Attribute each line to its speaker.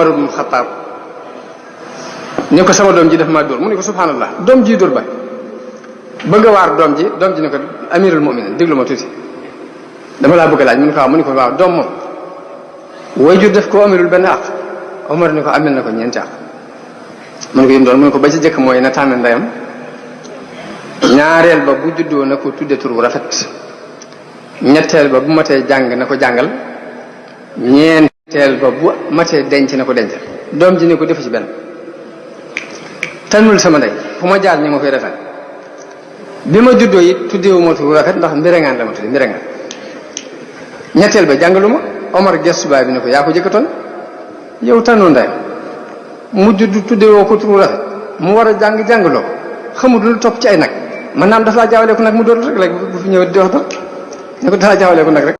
Speaker 1: Omar ibn Khattab ni ko sama doom ji def maa dóor mu ne ko subhanallah doom ji dóor ba bëgg a waar doom ji ne ko amirul mu'minin déglu ma tuuti dama laa bëgg a laaj mu ne ko waaw doom moom waajur def ko amirul benn àq Omar ni ko amel na ko ñeenti àq mu ne ko yim doon mu ne ko ba ci jëkk mooy na tànn ndeyam ñaareel ba bu juddoo na ko tudde tur bu rafet ñetteel ba bu matee jàng na ko jàngal ñeenteel ba bu matee denc na ko dencal doom ji ne ko defu ci benn tànnul sama ndey fu ma jaar ñi ma koy defal bi ma juddoo it tuddeewu ma tur bu rafet ndax mbirengaan la ma tudde mbirengaan ñetteel ba jàngalu ma Omar gestu baay bi ne ko yaa ko jëkkatoon yow tànnoo ndeyam mu judd tuddeewoo ko tur bu rafet mu war a jàngaloo xamul lu topp ci ay nag man naam dafa laa jaawale ko nag mu doon rek léegi bu fi ñëwee di wax dara ne ko dafa jaawale ko nag rek